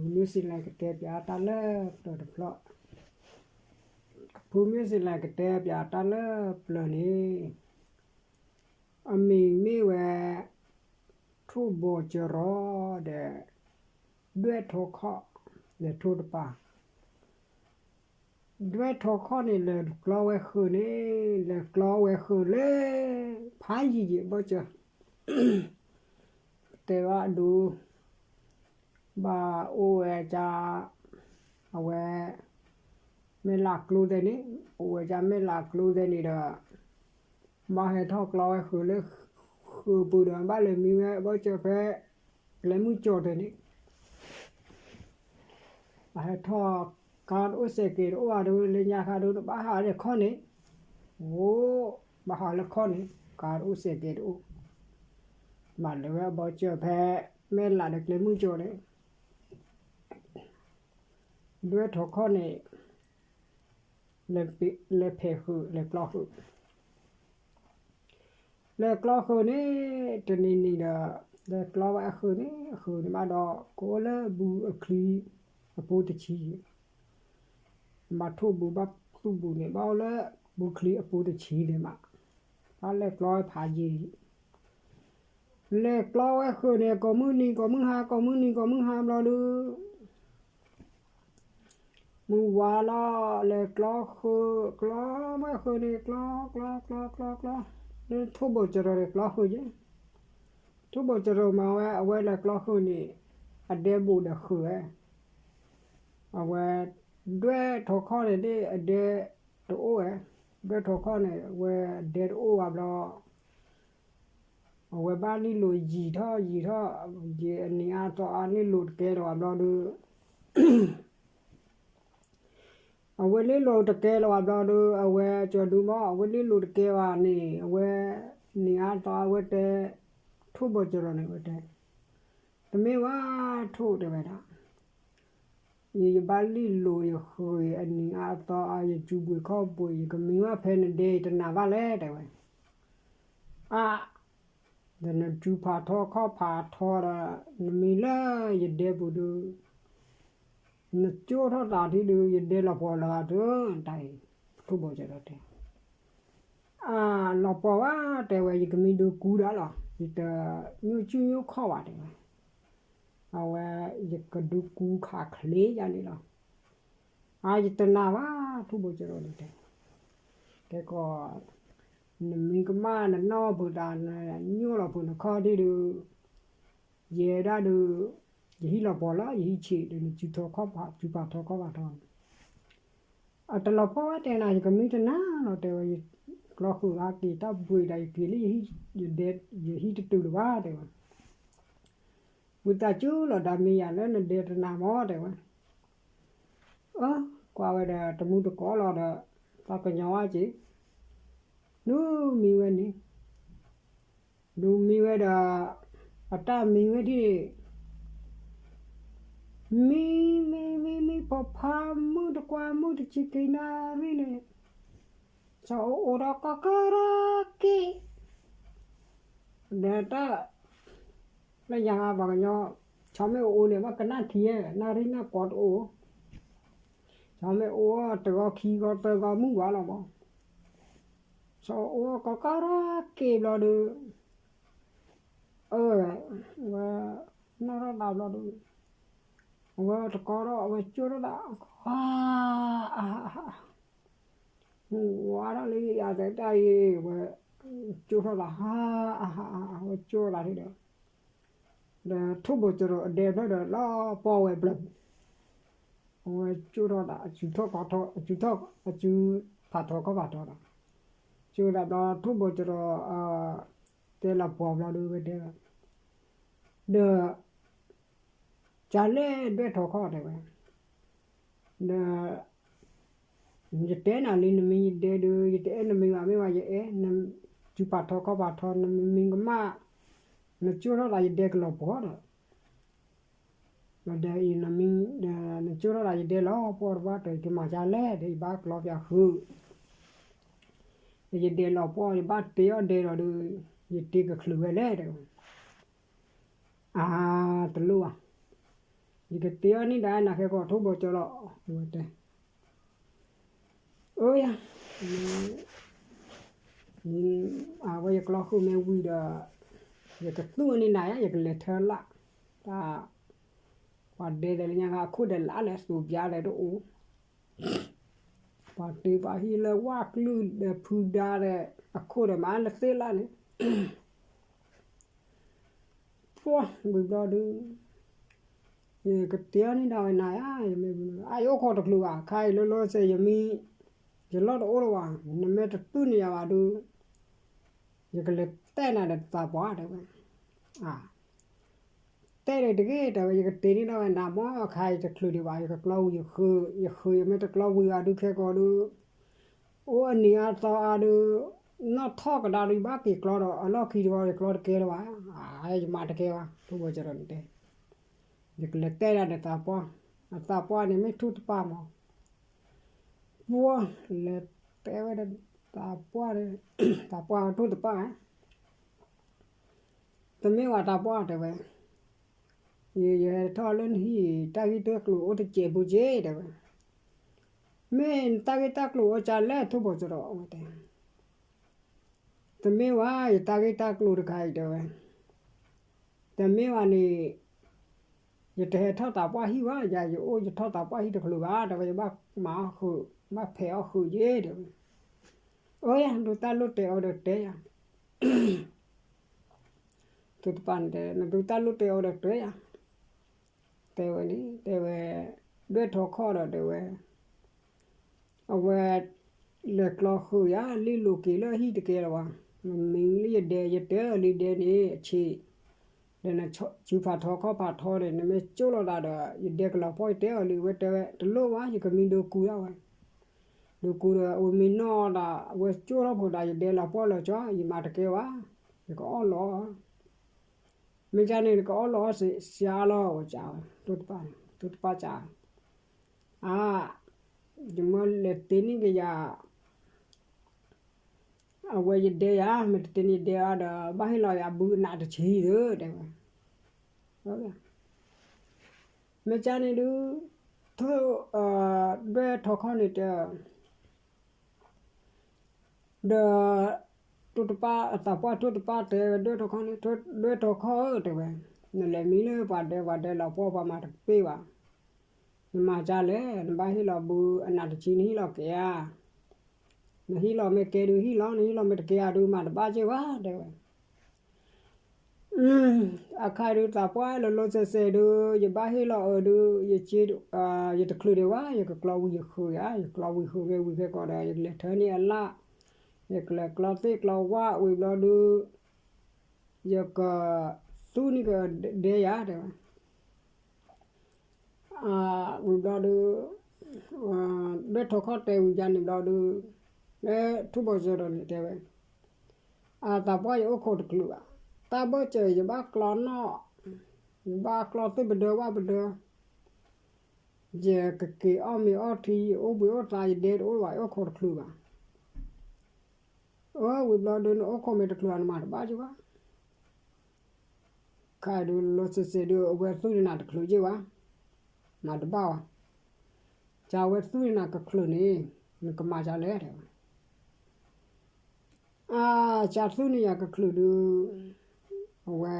ဖုမုၢ်စံလၤကတဲပၠးတၢ်လၢပျၢၤတဖျၢၣ်, ဖုမုၢ်စံလၤကတဲပၠးတၢ်လၢပျၢၤန့ၣ် အမံၤမ့ၢ်ဝဲ ထိၣ်ဘိးကရီဒီး ဒွဲၣ်ထီခီၣ် လဲၤထိၣ်တပၤ ဒွဲၣ်ထီခီၣ်န့ၣ် လဲၤကျီဝဲဃုာ်န့ၣ် လဲၤကျီဝဲဃုာ်လၢ ဖးယံၤယံၤအဘီကၢၤ, တဲဝဲဒိ ဘၣ်အိၣ်ဝဲဒၣ် အဝဲ မဲၢ်လးကျိသဲန့ၣ်, အိၣ်ဝဲဒၣ်မဲၢ်လးကျိသဲန့ၣ်ဒီး ဘၣ်ဟဲထီၣ်ကျီဝဲဃုာ်လၢ ဃုာ်ပူၤဒီး ဘၣ်လဲၤမံဝဲအဘီကၢၤဖဲ ကျဲမုၢ်ကၠီၤသဲန့ၣ် ဘၣ်ဟဲထီၣ် ကါတအိၣ်စဲးကဲးတအိၣ်ဘၣ်ဒီး လၢညါခါဒီး ဘၣ်ဟးလၢခီၣ်န့ၣ်, အိၣ် ဘၣ်ဟးလၢခီၣ်န့ၣ် ကါတအိၣ်စဲးကဲးတအိၣ်, ဘၣ်လဲၤဝဲအဘီကၢၤဖဲ မဲၢ်လးဒီးကျဲမုၢ်ကၠီၤန့ၣ် ဒွဲၣ်ထီခီၣ်န့ၣ် လဲၤဖဲးဃုာ် လဲၤကျီဃုာ် လဲၤကျီဃုာ်န့ၣ် တနံၤနံၤဒီး လဲၤကျီဝဲအဃုာ်န့ၣ် အဃုာ်န့ၣ်ဘၣ်ဒီး ကအိၣ်လၢဘူးအချံအပူၤတဆံ, ဘၣ်ထိၣ်ဘူးဘၣ်သူၣ်ဘူးန့ၣ် ဘၣ်အိၣ်လၢဘူးချံအပူၤတဆံန့ၣ်မး, ဘၣ်လဲၤကျီဝဲဖးယံၤ လဲၤကျီဝဲဃုာ်န့ၣ် ကိးမုၢ်နံၤကိးမုၢ်ဟါ ကိးမုၢ်နံၤကိးမုၢ်ဟါဘျီဒီး မုၢ်ဝါလီၤ လဲၤကျီဃုာ် ကျီဝဲဃုာ်န့ၣ် ကျီ ကျီ ကျီ ကျီ ကျီ လၢထိၣ်ဘိးကရီဒီးကျီဃုာ်က့ၤ, ထိၣ်ဘိးကရီမၤဝဲ အဝဲလဲၤကျီဃုာ်န့ၣ် အဒဲဘူးဒီးဃုာ်ဝဲ, အဝဲ ဒွဲၣ်ထီခီၣ်န့ၣ် အဒဲတအိၣ်ဝဲ, ဒွဲၣ်ထီခီၣ်န့ၣ် အဝဲအဒဲတအိၣ်ဘၣ်ဘျီ အဝဲဘၣ်လံလိာ်ယံာ်ထီၣ်ယံာ်ထီၣ်, ယံာ်အနံၤအါသီအါလံလိာ်တကဲလၢၤဘၣ်ဘျီဒီး အဝဲလံလိာ်တကဲလၢၤဘၣ်ဘျီဒီး အဝဲကၠီၤဒူမး အဝဲလံလိာ်တကဲဘၣ်န့ၣ် အဝဲ နံၤအါသီအါဝဲတဲ ထိၣ်ဘိးကရီန့ၣ် အဝဲတဲ တမ့ၢ်ဝဲထိၣ်တဲဝဲဒၣ် ယဘၣ်လံလိာ်ယဃုာ်အနံၤအါသီအါ ယစူးဘှံးခီၣ်ဘှံး ယကမံဝဲဖဲနဒဲအံၤတနၤဘၣ်လဲၣ်တဲဝဲ, အါ ဒီးနစူးဖးထီခီၣ်ဖးထီဒီး နမံလၢယဒဲပူၤဒီး နကၠိထီၣ်သးထံဒီး ယဒဲလီၤပှီၢ်လၢၤဂၤဒီး တၢ်အံၤ ထိၣ်ဘိးကရီတဲ အၢ လီၤပှီၢ်ဝဲတဲဝဲ ယကမံဒုးကူဒၣ်လီၤ ယတညိၣ်စုညိၣ်ခီၣ်ဘၣ်တဲဝဲ, အဝဲ ယကဒုးကူခးချ့ယၤန့ၣ်လီၤ, အၢ ယတနာ်ဘၣ် ထိၣ်ဘိးကရီန့ၣ်တဲ, ကဲကီး နမံကမၣ်နနီၢ်ပူၤသး နညိၣ်လီၤပူၤနခီၣ်ဒံးဒီး ယဲဒၣ်ဒီး ယဟံၣ်လီၤပှီၢ်လီၤ ယဟံၣ်ဆံးဒီး နစူးထီခီၣ်ဖး စူးဖးထီခီၣ်ဖးထီ အတလီၤပှီၢ်ဝဲတဲနၤ ယကမံတနၤလီၤတဲဝဲ ယကျီဃုာ်အါက့ၤတၢ်ဘှံးဒီး ယက့ၤလၢယဟံၣ် ယဒဲ ယဟံၣ်တတုၤလၢၤဘၣ်တဲဝဲ, ဝံသးစူၤလီၤ ဒီးမံယၤလၢနဒဲတနၤမးတဲဝဲ, အၢ ကွၢ်ဝဲဒီးတမူတကိးလီၤဒီး သးကညီၤဝဲက့ၤ ဒုးမံဝဲန့ၣ် ဒုးမံဝဲဒီး အတၢ်မံဝဲဒၣ် မံ မံ မံ မံ ဖီဖါမုၢ်တကွၢ်မုၢ်တဆံခံနၣ်ရံၣ်န့ၣ် ဆီအိၣ်အိၣ်ဒီးကီကရၢက့ၤ ဒီးတၢ် လၢယၤပှၤကညီ ဆီမ့ၢ်အိၣ်အိၣ်န့ၣ် ဘၣ်ကနၣ်ထံဧါ နၣ်ရံၣ်နၢ်ကီတအိၣ် ဆီမ့ၢ်အိၣ်တဂီၤခံဂီၤသၢဂီၤမုၢ်ဝါလီၤမး ဆီအိၣ်အိၣ်ကီကရၢက့ၤဘျီဒီး အၢ ဝဲ နီၢ်ထီၣ်သးဘျီဒီး အဝဲတကီထီၣ် အဝဲကၠိထီၣ်သး ဟါ အါ ဟါ ဟါ မုၢ်ဝါထီၣ်လၢယၤသဲတၢ်အံၤ ဝဲ ကၠိထီၣ်သး ဟါ အါ ဟါ ဟါ အဝဲကၠိထီၣ်သးဒီး ဒီးထိၣ်ဘိးကရီအဒဲဖျၢၣ်ဒီး လီၤပှီၢ်ဝဲဘျီ အဝဲကၠိထီၣ်သး အစူးထီၣ်ကီထီၣ် အစူးထီၣ် အစူးဖးထီခီၣ်ဖးထီဒီး ကၠိသးဘျီ ထိၣ်ဘိးကရီ တဲလီၤပှီၢ်ဘျီဒီး ဝဲတဲ ဒီး ကလဲၣ်ဒွဲၣ်ထီခီၣ်တဲဝဲ ဒီး ယတဲနၤလံ နမံယဒဲဒီး ယတအဲၣ်နမံဘၣ် မ့ၢ်ဝဲယအဲၣ် နစူးဖးထီခီၣ်ဖးထီ နမံကမၣ် နကၠိထီၣ်သးယဒဲကလီၤပှီၢ်ဒီး ဒီးအံၤနမံ နကၠိထီၣ်သးယဒဲလီၤပှီၢ်တဘၣ် တဲယကမၤကလဲၣ် ဒီးယဘၣ်ကျီပၠးဃုာ် ဒီးယဒဲလီၤပှီၢ် ယဘၣ်တ့အီၣ်ဒဲဒီးဒီး ယတ့ကချုးဝဲလဲၣ်တဲဝဲ အါ တလိၣ်ဘၣ် ယကတ့အီၤန့ၢ်ဒၣ်နၤခဲကီးထိၣ်ဘီကၠီလီၤ, အဝဲတဲ, အိယၤ, အဝဲယကျီဃုာ်မ့ၢ်ဝံၤဒီး, ယကသူၣ်န့ၢ်နၤယါ, ယကလဲၤထၢလၣ်, တၢ်, ပှၤဒဲဒီးလၢညါခါအခိၣ်ဒီးလၢ်လၢသူပျါဒီးတအိၣ်, ပှၤတ့ပှၤဟံၣ်လၢဝၣ်ကျုၢ်ဒီးဖုဒါဒီး, အခိၣ်ဒီးမၤလၢသ့ၣ်လၣ်န့ၣ် ပှၢ်ဝံၤဘျီဒုး, ယကတ့အီၤန့ၢ်ဒၣ်ဝဲနၤယါ, ယမ့ၢ်ဝံၤ, အါ ယအိၣ်ခိးတချုးဘၣ်, ခါအံၤလၢလီၤစဲးယမံ, ယလီၢ်တအိၣ်လၢၤဘၣ်, နမ့ၢ်တသူၣ်န့ၢ်ယၤဘၣ်ဒုး, ယကလဲၤတဲနၤဒီးသးပှၢ်တဲဝဲ, တဲဒီးတဂ့ၤတဲဝဲ, ယကတ့န့ၢ်ဒၣ်ဝဲနၤမ့ၢ်ခါအံၤတချုးဒံးဘၣ်, ယကကျီဝံၤယဃုာ်, ယဃုာ်ယမ့ၢ်တကျီဝံၤအီၤဒုးခဲကီးဒုး, အိၣ်အနံၤအါသီအါဒုး, နီၢ်ထီၣ်ကဒါဒုး ယဘၣ်က့ၤကျီဒီးအလီၢ်ခံတဝီ ယကျီတကဲလၢၤဘၣ်, ယမၤတကဲဘၣ်, ထိၣ်ဘီကၠီဒီးန့ၣ်တဲ, ယကလဲၤတဲဒၣ်ဒီးသးပှၢ်, အသးပှၢ်န့ၣ်မ့ၢ်ထိၣ်တပၢ်မး, ပှၢ်လဲၤတဲဝဲဒီးသးပှၢ်, သးပှၢ်ထိၣ်တပၢ် တမ့ၢ်ဝဲတၢ်ပှၢ်တဲဝဲ, ယဟဲထီၣ်လၢနဟံၣ် တၢ်ဂ့ၢ်တၢ်ကျိၤအိၣ်တစဲးဖိက့တဲဝဲ, မ့ၢ်နတၢ်ဂ့ၢ်တၢ်ကျိၤအိၣ်ကလဲၣ်ထိၣ်ဘီကၠီဒီးအဝဲတဲ, တမ့ၢ်ဝဲယတၢ်ဂ့ၢ်တၢ်ကျိၤတခါအံၤတဲဝဲ, တမ့ၢ်ဝဲန့ၣ် ယတဟဲထီၣ်သးပှၢ်ဟံၣ်ဘၣ်, ယၤယအိၣ်ယထီၣ်သးပှၢ်ဟံၣ်တချုးဘၣ်တဲဝဲ, ယဘၣ်မၤအီၣ်ဃုာ်, ဘၣ်ဖဲးအီၣ်ဃုာ်က့တဲဝဲ, အိယၤ ဒုးတၢ်လိၣ်တဲအီၤဒီးတဲယၤ, ထိၣ်တပၢ်န့ၣ်တဲ နဒုးတၢ်လိၣ်တဲအီၤဒီးတဲယၤ, တဲဝဲန့ၣ် တဲဝဲ, ဒွဲၣ်ထီခီၣ်ဒီးတဲဝဲ, အဝဲလဲၤကျီဃုာ်ယၤ လံၣ်လိၤက့ၤလၢဟံၣ်တကဲလၢၤဘၣ်, မ့မ့ၢ်လၢယဒဲ ယတဲအီၤလံဒဲန့ၣ် အဆံး, ဒီးနစုဖးထီခီၣ်ဖးထီန့ၣ် နမ့ၢ်ကၠိၣ်လီၤသးဒီး ယဒဲကလီၤပှီၢ် ယတဲအီၤလံ အဝဲတဲဝဲ တလိၣ်ဘၣ် ယကမံဒိကူဒၣ်ဝဲ, ဒိကူဒီး အဝဲမံနီၢ်ဒီး အဝဲကၠိၣ်ထီၣ်ဖိဒီး ယဒဲလီၤပှီၢ်လၢာ်ကၠီ ယမၤတကဲဘၣ်, ယကအီၣ်လီၤ မ့ၢ်ကန့ၣ် နကအီၣ်လီၤအီၣ်စှၤလီၤ ဝဲကးဝဲ, ထိၣ်တပၢ်န့ၣ် ထိၣ်တပၢ်ကး, အါ, ယမ့ၢ်လဲၤတ့န့ၢ်က့ၤယၤ, အဝဲယဒဲယၤ မ့ၢ်တတ့န့ၢ်ယဒဲအါဒီး ဘၣ်ဟ့ၣ်လီၤယၤဘုအနးတဆံဒီး တဲဝဲ, မ့ၢ်ကန့ၣ်ဒုး, ထိၣ်, ဒွဲၣ်ထီခီၣ်န့ၣ်တဲ ဒီး ထိၣ်တပၢ် အသးပှၢ်ထိၣ်တပၢ်တဲဝဲ ဒွဲၣ်ထီခီၣ်န့ၣ်, ဒွဲၣ်ထီခီၣ်ဧၢ တဲဝဲ, နလဲၤမံလၢပှၤဒဲ ပှၤဒဲလီၤပှီၢ် ပှၤမၤတပ့ၢ်ဘၣ်, နမၤကလဲၣ် နဘၣ်ဟ့ၣ်လီၤဘုအနးတဆံ နဟ့ၣ်လီၤက့ၤဧါ, နဟ့ၣ်လီၤမ့ၢ်ကဲဒုးဟ့ၣ်လီၤ နဟ့ၣ်လီၤမ့ၢ်တကဲဧါဒုး မၤတဘၣ်က့ၤဘၣ် တဲဝဲ အခါဒုးသးပှၢ်လၢလီၤစဲးစဲးဒုး ယဘၣ်ဟ့ၣ်လီၤအၢဒုး ယက့, ယတချုးဒံးဘၣ် ယကကျီဝံၤယဃုာ်ယါ ယကျီဝံၤဃုာ်မ့ၢ်ဝံၤခဲကီးဒီး ယကလဲၤထၢန့ၢ်အလၣ်, ယကလဲၤကျီသ့ၣ်ကျီဝၣ်ဝံၤဘျီဒုး, ယကသူန့ၢ်ကဒဲယါတဲဝဲ ဝံၤဘျီဒုး, ဒွဲၣ်ထီခီၣ်တဲဝံၤယါန့ၣ်ဘျီဒုး, လၢထူၣ်ဘီစၢၤဒီးန့ၣ်တဲဝဲ, အသးပှၢ်ယအိၣ်ခိးတချုးဘၣ်, တၢ်ဘၢၣ်စၢၤယဘၣ်ကျီနီၣ်, ယဘၣ်ကျီသ့ၣ်ပဒၢဝၣ်ပဒၢ, ယကက့ၤအီၣ်မ့ၤအီထံ ယအိၣ်ဘှံးအိၣ်သါ ယဒဲတအိၣ်ဘၣ် ယအိၣ်ခိးတချုးဘၣ် အၢ ဝံၤဘျီဒုး နအိၣ်ခိးမ့ၢ်တချုး နမၤတဘၣ်က့ၤဘၣ်, ခါဒုးလီၤစဲးစဲးဒုး အဝဲသူန့ၢ်နၤတချုးက့ၤဘၣ်, မၤတဘၣ်ဘၣ်, ကဝဲသူန့ၢ်နၤကချုးန့ၣ် နကမၤကလဲၣ်တဲဝဲ, အါ ကသူန့ၢ်ယၤကချုးဒုး, အဝဲ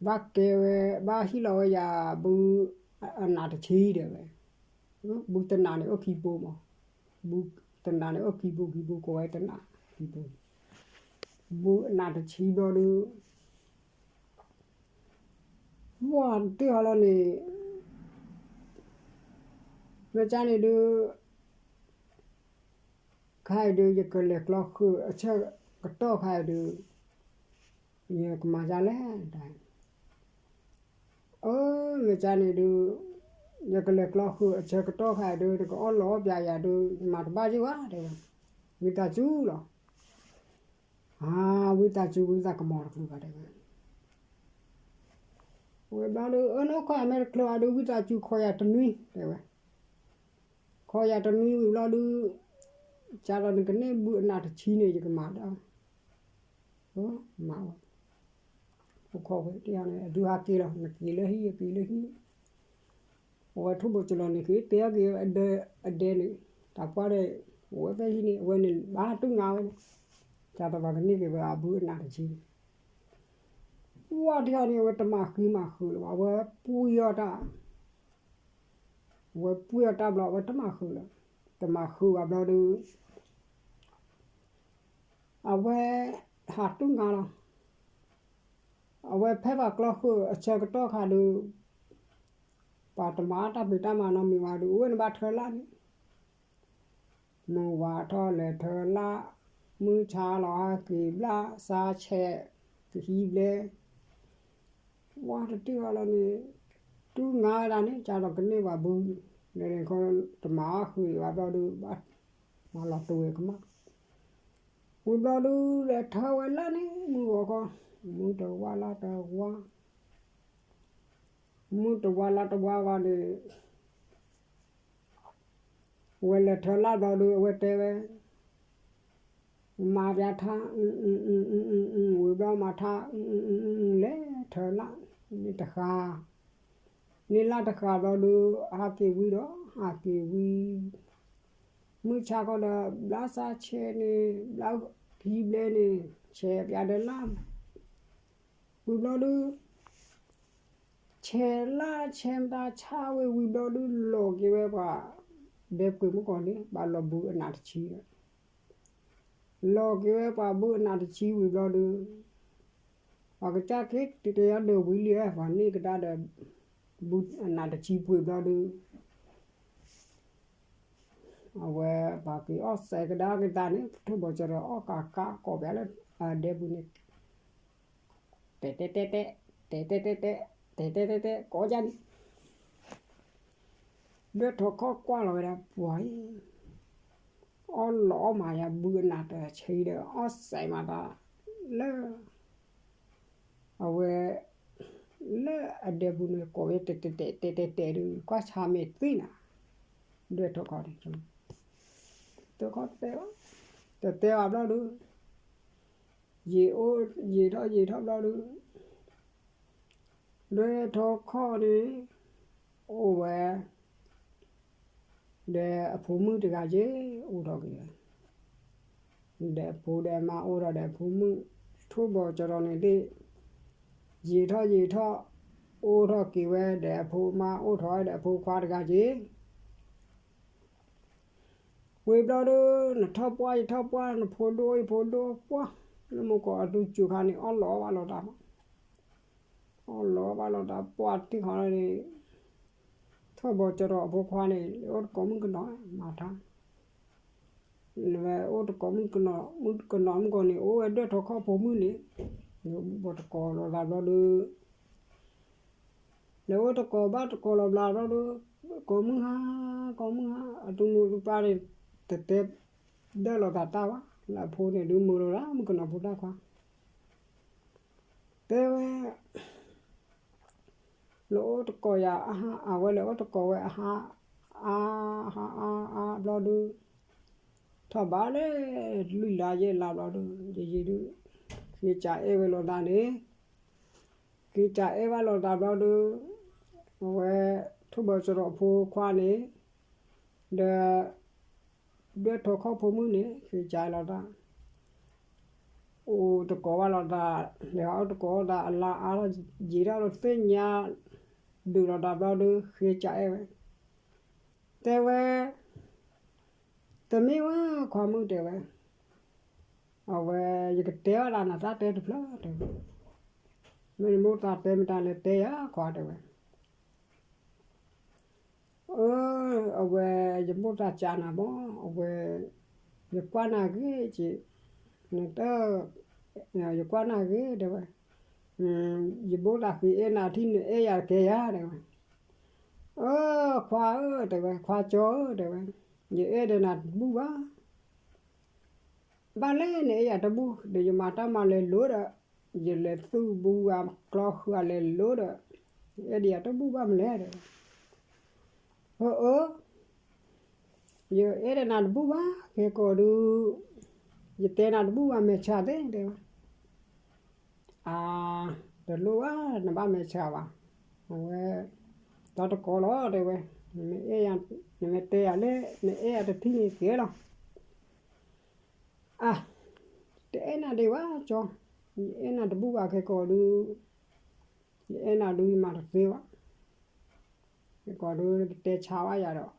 ဘၣ်ကဲဝဲ ဘၣ်ဟ့ၣ်လီၤဝဲယၤဘု အနးတဆံတဲဝဲ, ဘုတနးန့ၣ်အိၣ်ခံဘိမး, ဘုတနးန့ၣ်အိၣ်ခံဘိခံဘိ ကိးဝဲတနးခံဘိ, ဘုအနးတဆံဘျီဒုး, ဝါတ့ၢ်ဟီလီၤန့ၣ်, မ့ၢ်ကန့ၣ်ဒုး ခါအံၤဒုး ယကလဲၤကျီဃုာ်အဆၢကတီၢ်ခါအံၤဒုး, ယကမၤဒ်လဲၣ်, အၢ မ့ၢ်ကန့ၣ်ဒုး, ယကလဲၤကျီဃုာ်အဆၢကတီၢ်ခါအံၤဒုး နကအီၣ်လီၤအီၣ်ပျးယၤဒုး ယမၤတဘၣ်က့ၤဘၣ်တဲဝဲ, ဝံသးစူၤလီၤ, အါ ဝံသးစူၤ ဝံသးကမီၤတချုးဘၣ်တဲဝဲ ဝံၤဘျီဒုး အၢ နအိၣ်ခိးယၤမ့ၢ်တချုးဘၣ်ဒုး ဝံသးစူၤခိးယၤတနွံတဲဝဲ, ခိးယၤတနွံဝံၤဘျီဒုး, ကဒီးနကန့ၢ်ဘုအနးတဆံန့ၣ် ယကမၤဒၣ်, မၤဝဲ, အိၣ်ခိးဝဲတယၤန့ၣ် အဒုးဟးက့ၤလီၤ နက့ၤလၢဟံၣ် ယက့ၤလၢဟံၣ်, အဝဲထိၣ်ဘီၣ်ကၠီလီၤန့ၣ် က့ၤတဲက့ၤအဒဲန့ၣ်, တၢ်ပှၢ်ဒီး အိၣ်ဝဲဖဲဟံၣ်န့ၣ် အဝဲန့ၣ်ဘၣ်တူၢ်ငါဝဲန့ၣ်, ကၢ်တဘၣ်ကန့ၢ်က့ၤဝဲအဘုအနၢ်တဆံ, ဝဲတယၤန့ၣ် အဝဲတမၤဃံမၤဃုာ်လၢၤဘၣ် အဝဲပှံအီၣ်တၢ် အဝဲပှံအီၣ်တၢ်ဘျီ အဝဲတမၤဃုာ်လၢၤ, တမၤဃုာ်ဘၣ်ဘျီဒီး အဝဲ ဟးတူၢ်ငါလီၤ, အဝဲဖဲပှၤကျီဃုာ်အဆၢကတီၢ်ခါဒီး ပှၤတမၤတၢ်ဖံးတၢ်မၤနီတမံၤဘၣ်ဒီး အဝဲန့ၣ်ဘၣ်ထၢလၣ်န့ၣ်, မုၢ်ဝါထီၣ်လဲၤထၢလၣ်, မုၢ်ဆါလီၤဟဲက့ၤဘျၣ်စါဆဲး ကဟံးဘျဲ ဝါတတ့ၢ်အီၤလီၤန့ၣ်, တူၢ်ငါဝဲဒၣ်န့ၣ် ကၢ်ဒီးကန့ၢ်ဘၣ်ဘု, လဲၤလဲၤခီတမၤအီၣ်ဃုာ်ဘၣ်ဘျီဒီး ဘၣ်မၤလီၤတဝဲကမၣ်, ဝံၤဘျီဒုး လဲၤထၢဝဲလၢန့ၣ် မုၢ်ဂီၤခီ, မုၢ်တဝါလါတဝါ, မုၢ်တဝါလါတဝါဝံၤန့ၣ် အဝဲလဲၤထၢလၣ်ဘျီဒီး အဝဲတဲဝဲ မၤပျးထါ, ဝံၤဘျီမၤထါ, လဲၤထၢလၣ်, န့ၣ်တဃၣ်, န့ၣ်လၣ်တဃၣ်ဘျီဒီး ဟးက့ၤဝံၤဒီး ဟးက့ၤဝံၤ, မုၢ်ဆါခီဒီး ဘျၣ်စါဆဲးန့ၣ် ဘျၣ်ကဟံးဘျဲန့ၣ် ဆဲးပျးဒီးလၣ်, ဝံၤဘျီဒုး ဆဲးလၢဆဲးမတၤဆါဝဲဝံၤဘျီဒုး လီၤက့ၤဝဲပှၤ ဒဲပှ့ၤမုၣ်ကီၤန့ၣ် ဘၣ်လီၤဘုအနၢ်တဆံဒီး လီၤက့ၤဝဲပှၤဘုအနၢ်တဆံဝံၤဘျီဒုး ပှၤကစၢ်က့ၤတတဲအီၤဒီးဝံၤလံ ပှၤန့ၢ်ကဒါဒီး ဘုအနၢ်တဆံပှ့ၤဘျီဒုး အဝဲပှၤက့ၤအီၣ်စဲးကဒါက့ၤသးန့ၣ် ထိၣ်ဘီၣ်ကၠီဒီးအီၣ်ကးကးကိးပျးလၢအဒဲပူၤန့ၣ် တဲတဲတဲတဲ, တဲတဲတဲတဲ, တဲတဲတဲတဲ ကိးကၢန့ၣ် ဒွဲၣ်ထီၣ်ခီၣ်ကွၢ်လီၤဝဲဒၣ်ပှၤအံၤ အီၣ်လီၤအီၣ်မးယၤဘုအနၢ်တဆံဒီး အီၣ်စဲးမးတၢ်လၢ အဝဲ လၢအဒဲပူၤန့ၣ် ကိးဝဲတဲတဲတဲတဲတဲတဲဒုး ကွၢ်ဆါမ့ၢ်သ့နၤ ဒွဲၣ်ထီၣ်ခီၣ်န့ၣ် တတဲဘၣ် တတဲဘၣ်ဘျီဒုး ယံာ်အိၣ်ယံာ်ထီၣ်ယံာ်ထီၣ်ဘျီဒုး ဒွဲၣ်ထီၣ်ခီၣ်န့ၣ် အိၣ်ဝဲ ဒီးအဖိမုၣ်တဂၤက့ၤ အိၣ်ထီၣ်က့ၤဝဲ ဒီးအဖိဒီးအမါအိၣ်ထီၣ်ဒီးအဖိမုၣ် ထိၣ်ဘီၣ်ကၠီထီၣ်န့ၣ်သ့ၣ် ယံာ်ထီၣ်ယံာ်ထီၣ် အိၣ်ထီၣ်က့ၤဝဲ ဒီးအဖိမါအိၣ်ထီၣ်ဒီးအဖိခွါတဂၤက့ၤ ဝံၤဘျီဒုး နထီၣ်ပှၢ်ယထီၣ်ပှၢ် နဖိဒိၣ်ယဖိဒိၣ်ပှၢ် လၢမုၢ်ကီၢ်အဒူစူၤခါန့ၣ် အီၣ်လီၤအီၣ်ဘၣ်လီၤတၢ်မး အီၣ်လီၤအီၣ်ဘၣ်လီၤတၢ်ပှၢ်တံၢ်ဃီန့ၣ် ထိၣ်ဘီၣ်ကၠီထီၣ်အဖိခွါန့ၣ် လဲၤအိၣ်တကိးမုၣ်ကနီၤမၤထါ လဲၤအိၣ်တကိးမုၣ်ကနီၤ မုၣ်ကနီၤမုၣ်ကီၢ်န့ၣ် အိၣ်ဝဲဒွဲၣ်ထီၣ်ခီၣ်ဖိမုၣ်န့ၣ် ဘီၣ်တကိးလီၤသးဘျီဒုး လဲၤအိၣ်တကိးဘၣ်တကိးလီၤဘျီဘျီဒုး ကိးမုၢ်ဟါ ကိးမုၢ်ဟါ အတုမုၢ်တပၢ်န့ၣ် တတဲဒၢလီၤသးတၢ်ဘၣ် လၢအဖိန့ၣ်ဒုးမုာ်လီၤဒၣ် မုၣ်ကနီၤဖိတၢ်ခွါ တဲဝဲ လဲၤအိၣ်တကိးယၤ အဝဲလဲၤအိၣ်တကိးဝဲအဟါ အါ အါ အါ အါ ဘျီဒုး ထီၣ်ဘးလၢ လွံၢ်လါယဲၢ်လါဘျီဒုး ယယံၤဒုး ဃ့ကးအဲၣ်ဝဲလိာ်သးန့ၣ် ဃ့ကးအဲၣ်ဘၣ်လိာ်သးဘျီဒုး အဝဲ ထိၣ်ဘီၣ်ကၠီထီၣ်အဖိခွါန့ၣ် ဒီး ဒွဲၣ်ထီၣ်ခီၣ်ဖိမုၣ်န့ၣ် ဃ့ကးလိာ်သး အိၣ်တကိးဘၣ်လိာ်သး လဲၤအိၣ်တကိးလိာ်သးအလါအါထီၣ် ယံာ်ထီၣ်လၢသ့ၣ်ညါ ဒုးလိာ်သးဘျီဒုး ဃ့ကးအဲၣ်ဝဲ တဲဝဲ တမ့ၢ်ဝဲခွါမုၣ်တဲဝဲ အဝဲ ယကတဲဘၣ်သးနတၢ်တဲတဖျၢၣ်တဲဝဲ မ့ၢ်နမိၢ်သးတဲမတၤလဲၣ်တဲယၤခွါတဲဝဲ အၢ အဝဲ ယမိၢ်သးကးနၤမး အဝဲ ယကွၢ်နၤဂ့ၤက့ၤ နတ ယကွၢ်နၤဂ့ၤတဲဝဲ ယမိၢ်သးဃ့အဲၣ်နၤထံၣ်နအဲၣ်ယၤတကဲယၤတဲဝဲ အၢ ခွါဧၢတဲဝဲ ခွါကၠီဧၢတဲဝဲ ယအဲၣ်ဒီးနၤတဘူၣ်ဘၣ် ဘၣ်လဲၣ်နအဲၣ်ယၤတဘူၣ်ဒီး ယမၤတၢ်မၤလဲၤလိၤဒီး ယလဲၤသူၣ်ဘူဂၤကျီဃုာ်လဲၤလိၤဒီး ယအဲၣ်ဒံးယၤတဘူၣ်ဘၣ်မလဲၣ်ဒီး အၢ အၢ ယအဲၣ်ဒီးနၤတဘူၣ်ဘၣ် ခဲကိာ်ဒုး ယတဲနၤတဘူၣ်ဘၣ် မဲာ်ဆှးသ့တဲဝဲ အါ တလိၣ်ဘၣ် နဘၣ်မဲာ်ဆှးဘၣ်. အဝဲ တၢ်တကိးလီၤ တဲဝဲ, နမ့ၢ်အဲၣ်ယၤ, နမ့ၢ်တဲယၤလၢ နအဲၣ်ယၤတထံၣ်န့ၣ်ကဲလီၤ. အါ, တအဲၣ်နၤဒံးဘၣ်ကၠီ, ယအဲၣ်နၤတဘူၣ်ဘၣ်ခဲကိာ်ဒုး, ယအဲၣ်နၤဒုးယမၤတသ့ဘၣ်. ခဲကိာ်ဒုးကတဲဆါဘၣ်ယၤဒီး,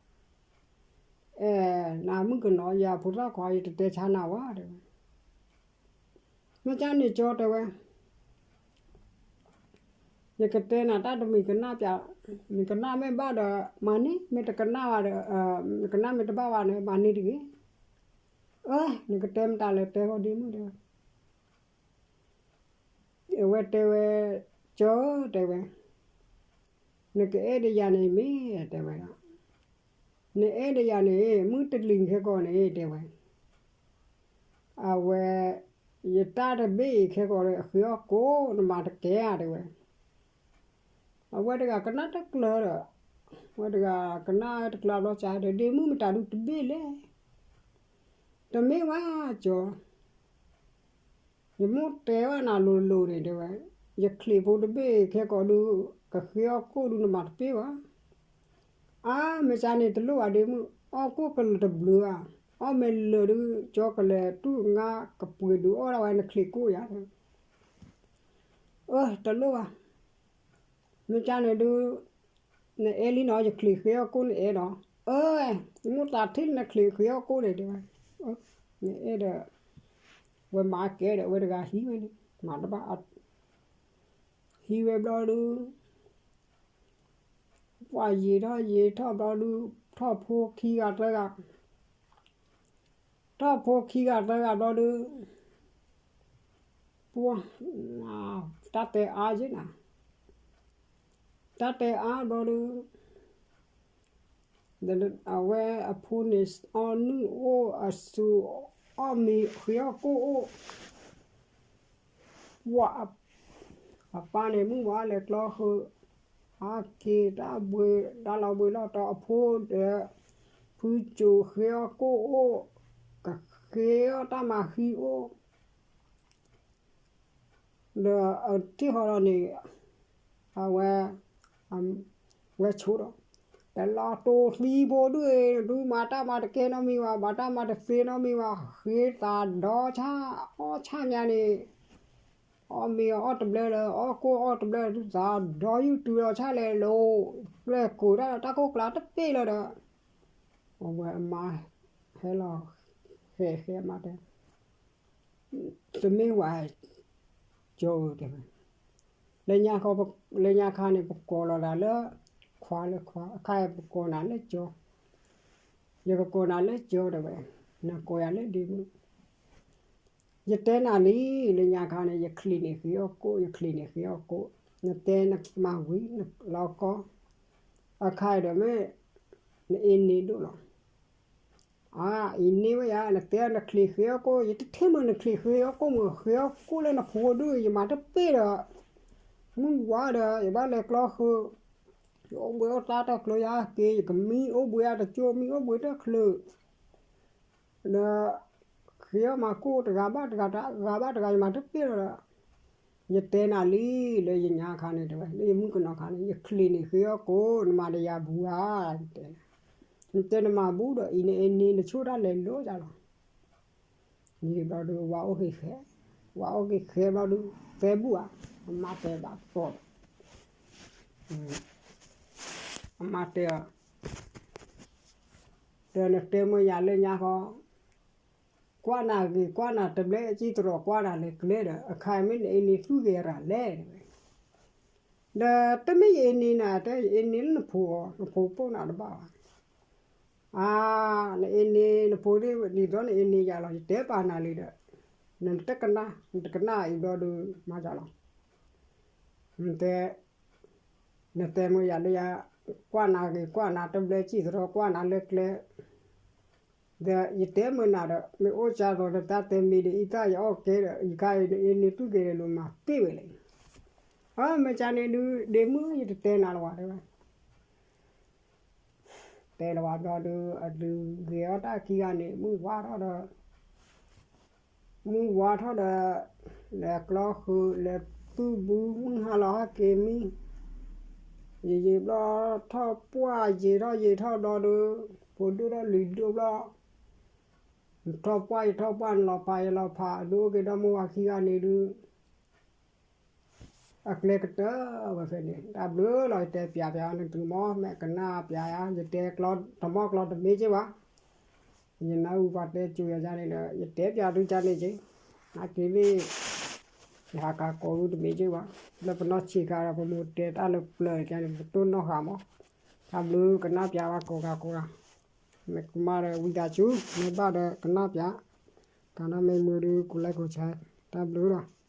အဲၣ်နၤမုၣ်ကနီၤ ယၤဖိသၣ်ခွါ ယတတဲဆါနၤဘၣ် တဲဝဲ. မ့ၢ်ကၢ်န့ၣ်ကၠီ တဲဝဲ, ယကတဲနၤတၢ်တမံၤကနၣ်ပျး, မ့ၢ်ကနၣ်မ့ၢ်ဘၣ်ဒီး မၤန့ၢ်, မ့ၢ်တကနၣ်ဘၣ်ဒီး, မ့ၢ်ကနၣ်မ့ၢ်တဘၣ်ဘၣ်န့ၣ် မၤန့ၢ်တဂ့ၤ. အၢ နကတဲမတၤလဲၣ် တဲဃီဒ့မုၣ် တဲဝဲ. အဝဲတဲဝဲ, ကၠီ တဲဝဲ, နကအဲၣ်ဒီးယၤန့ၣ်မ့ၢ် တဲဝဲဒၣ်, နအဲၣ်ဒီးယၤန့ၣ် မုၢ်တလံၤခဲကိာ်န့ၣ် တဲဝဲ, အဝဲ ယတၢ်တဘ့ၣ်အံၤခဲကိာ်ဒီး အဃ့အီၣ်ကိၣ် နမၤတကဲဧါ တဲဝဲ. အဝဲတဂၤကနၣ်တကျၢၤဒီး, အဝဲတဂၤကနၣ်တကျၢၤဘျီစါဒီး ဒ့မုၣ်မတၤဒုးတဘ့ၣ်လဲၣ်. တမ့ၢ်ဝဲကၠီ, ယမိၢ်တဲဘၣ်နၤလိၤလိၤန့ၣ် တဲဝဲ, ယချံးဖိတဘ့ၣ်ခဲကိာ်ဒုး ကဃ့အီၣ်ကိၣ်ဒုးနမၤတပ့ၢ်ဘၣ်. အါ မ့ၢ်ကၢ်န့ၣ်တလိၣ်ဘၣ်ဒ့မုၣ်, အီၣ်ကိၣ်ကလၢၤတဘျုးဧါ, အီၣ်မ့ၢ်လၢာ်ဒုး ကၠီကလဲၤတူၢ်ငါကပှ့ၤဒုးအီၣ်ဒၣ်ဝဲနချံးကိၣ်ယၤ. အၢ တလိၣ်ဘၣ်, မ့ၢ်ကၢ်န့ၣ်ဒုး နအဲၣ်လံနီၤ ယချံးဃ့အီၣ်ကိၣ်နအဲၣ်ဒီး, အၢ ယမိၢ်သးထံၣ်နချံးဃ့အီၣ်ကိၣ်န့ၣ် တဲဝဲ, နအဲၣ်ဒီး, ဝဲမၤကဲဒီး အဝဲတဂၤဟံးဝဲန့ၣ် မၤတဘၣ်, ဟံးဝဲဘျီဒုး ပှၤယံာ်ထီၣ်ယံာ်ထီၣ်ဘျီဒုး ထီၣ်ဖိခံဂၤသၢဂၤ, ထီၣ်ဖိခံဂၤသၢဂၤဘျီဒုး ပှၤ တၢ်တဲအါယဲနၤ, တၢ်တဲအါဘျီဒုး အဝဲအဖိန့ၣ် အီၣ်နုၢ်အိၣ် အစူၤအီၣ်မ့ၤ ဃ့အီၣ်ကိၣ်အိၣ်, ပှၤ အပၢ်န့ၣ် မုၢ်ဝါလဲၤကျီဃုာ်, ဟးက့ၤတၢ်ဘှံး တၢ်လီၤဘှံးလီၤတီၤ အဖိဒီး ဖုစိၤဃ့အီၣ်ကိၣ်အိၣ်, ကဃ့အီၣ်တၢ်မၤဟံၣ်အိၣ် ဒီးအထံၣ်ဃီဒီးန့ၣ် အဝဲ ဝဲဆိဒီး တလီၤတိၤသံဘိဒုၣ်အံၤ ဒုးမၤတၢ်မၤတကဲနီတမံၤဘၣ်, မၤတၢ်မၤတသ့နီတမံၤဘၣ်, ဃ့သးဒီဆၣ် အီၣ်ဆၣ်မးန့ၣ်, အီၣ်မ့ၤအီၣ်တဘျဲလၢ အီၣ်ကိၣ်အီၣ်တဘျဲလၢ သးဒီယုၢ်တုၤလီၤဆၣ်လဲၤလိၤ, ပျဲၢ်ကိးတၢ်တၢ်ကိၢ်ကျါတပ့ၢ်လၢၤဒီး အဝဲအမါ ဟဲလီၤ ဃဲဃဲမါတဲ တမ့ၢ်ဝဲ ကၠီဧၢ တဲဝဲ, လၢညါခီ လၢညါခါန့ၣ် ပကိးလီၤသးလၢ ခွါလၢခွါ, အခါအံၤပကိးနၤလၢကၠီ, ယကကိးနၤလၢကၠီ တဲဝဲ, နကိးယၤလၢဒ့မုၣ်, ယတဲနၤလံ, လၢညါခါန့ၣ် ယချံးန့ၣ်ဃ့အီၣ်ကိၣ်, ယချံးန့ၣ်ဃ့အီၣ်ကိၣ်, နတဲနမၤဝံၤ နလီၤကီ, အခါအံၤဒီးမ့ၢ် နအ့န့ဒိၣ်လီၤ အါ အ့န့ဝဲယၤ နတဲနချံးဃ့အီၣ်ကိၣ် ယတထံၣ်မုာ်နချံးဃ့အီၣ်ကိၣ်မုာ် ဃ့အီၣ်ကိၣ်လၢနဖိဒုၣ် ယမၤတပ့ၢ်ဒီး မုၢ်ဝါဒီး ယဘၣ်လဲၤကျီဃုာ် ယအိၣ်ဘှံးအိၣ်သါတၢ်ချၢယဟဲက့ၤ ယကမံအိၣ်ဘှံးအတကၠိ မံအိၣ်ဘှံးတၢ်ချၢ ဒီး ဃ့အီၣ်မၤကိၣ်တဂၤဘၣ်တဂၤ တဂၤဘၣ်တဂၤ ယမၤတပ့ၢ်ဒီး ယတဲနၤလံ လၢယညါခါန့ၣ်တဲဝဲ လၢယမုၣ်ကနီၤခါန့ၣ် ယချံးန့ၣ်ဃ့အီၣ်ကိၣ် နမၤဒီးယၤဘူးဧါ တဲ နတဲနမၤဘူးဒီး အံၤနအ့န့ နဆိၣ်တၢ်လဲၤလိၤယၤလီၤ န့ၣ်ဘျီဒုး ဝၤအိၣ်က့ၤဃဲ ဝၤအိၣ်က့ၤဃဲဘျီဒုး သဲဘူးဧါ အမါတဲဘၣ်သီၣ် အမါတဲအီၤ ဒီးနတဲမ့ၢ်ယၤလၢညါဃီ ကွၢ်နၤဂ့ၤ ကွၢ်နၤတဘျဲ စံၣ်တရီၤ ကွၢ်နၤလၢကျဲဒီး အခါမ့ၢ်နအ့န့သူၣ်ဂ့ၤရၤလဲၣ် တဲဝဲ ဒီးတမ့ၢ်ယအ့န့နၤ တဲယအ့န့လၢနဖိ နဖိပိၢ်နၤတဘၣ်ဘၣ် အါ နအ့န့နဖိဒ်သိးနအ့န့ယၤလီၤ ယတဲပာ်နၤလံဒီး နတကနၣ် နတကနၣ်အံၤဘျီဒုး မၤယၤလီၤ နတဲ နတဲမ့ၢ်ယၤလၢယၤ ကွၢ်နၤဂ့ၤ ကွၢ်နၤတဘျဲ စံၣ်တရီၤ ကွၢ်နၤလၢကျဲ ဒီးယတဲမုာ်နၤဒီး မ့ၢ်အိၣ်ကၢ်သိးနတၢ်တဲမ့ၢ်ဒီး အံသၣ်ယအီၣ်ကဲဒီး ယခါအံၤနအ့န့သူၣ်က့ၤဒီး လိၤမၤပ့ၢ်ဝဲလဲၣ် အမ့ၢ်ကၢ်န့ၣ်ဒုး ဒ့မုၣ်ယတတဲနၤလၢၤဝဲတဲဝဲ တဲလၢၤဝဲဘျီဒုး အဒုးဂ့ၤအီၣ်တၢ်ခံဂၤန့ၣ် မုၢ်ဝါထီၣ်ဒီး မုၢ်ဝါထီၣ်ဒီး လဲၤကျီဃုာ် လဲၤ သူၣ်ဘုမုၢ်ဟါလီၤဟဲက့ၤမံ, ယယံာ်ဘျီထီၣ်ပှၢ်ယံာ်ထီၣ်ယံာ်ထီၣ်ဒီးဒုး, ဖိဒိၣ်ထီၣ်လံၤဒိၣ်ဘျီ, နထီၣ်ပှၢ်ယထီၣ်ပှၢ် နလီၤဖးယလီၤဖး ဒုးအိၣ်က့ၤဒီမါဝၤခံဂၤန့ၣ်ဒုး အကျဲကတၢၢ်ဝဲဖဲန့ၣ် တၢ်ဘျုးလီၤ ယတဲပျးပျးနသုမီၢ် မ့ၢ်ကနၣ်ပျးယၤ ယတဲကျီတမီၢ်ကျီတမ့ၢ်က့ဘၣ်, ယနၢ်ဟူပှၤတဲကၠိယၤန့ၣ်ဒီး ယတဲပျးဒုးကန့ၣ်က့, နာ်က့ၤလံ ယဟးကၤကိးဒုးတမ့ၢ်က့ဘၣ်, လၢပနီၢ်ဆံးခါဒီး ပမိၢ်တဲတၢ်လၢပျၢၤန့ၣ် ပတိၢ်နီၣ်ဃာ်မီၢ်, တၢ်ဘျုးကနၣ်ပျးဝဲကိးဂၤကိးဂၤ, မ့ၢ်ကမၣ်ဒီးဝံသးစူၤ မ့ၢ်ဘၣ်ဒီးကနၣ်ပျး, ကနၣ်မ့ၢ်မုာ်ဒုး ကိးလဲကိးဆဲး, တၢ်ဘျုးလီၤ.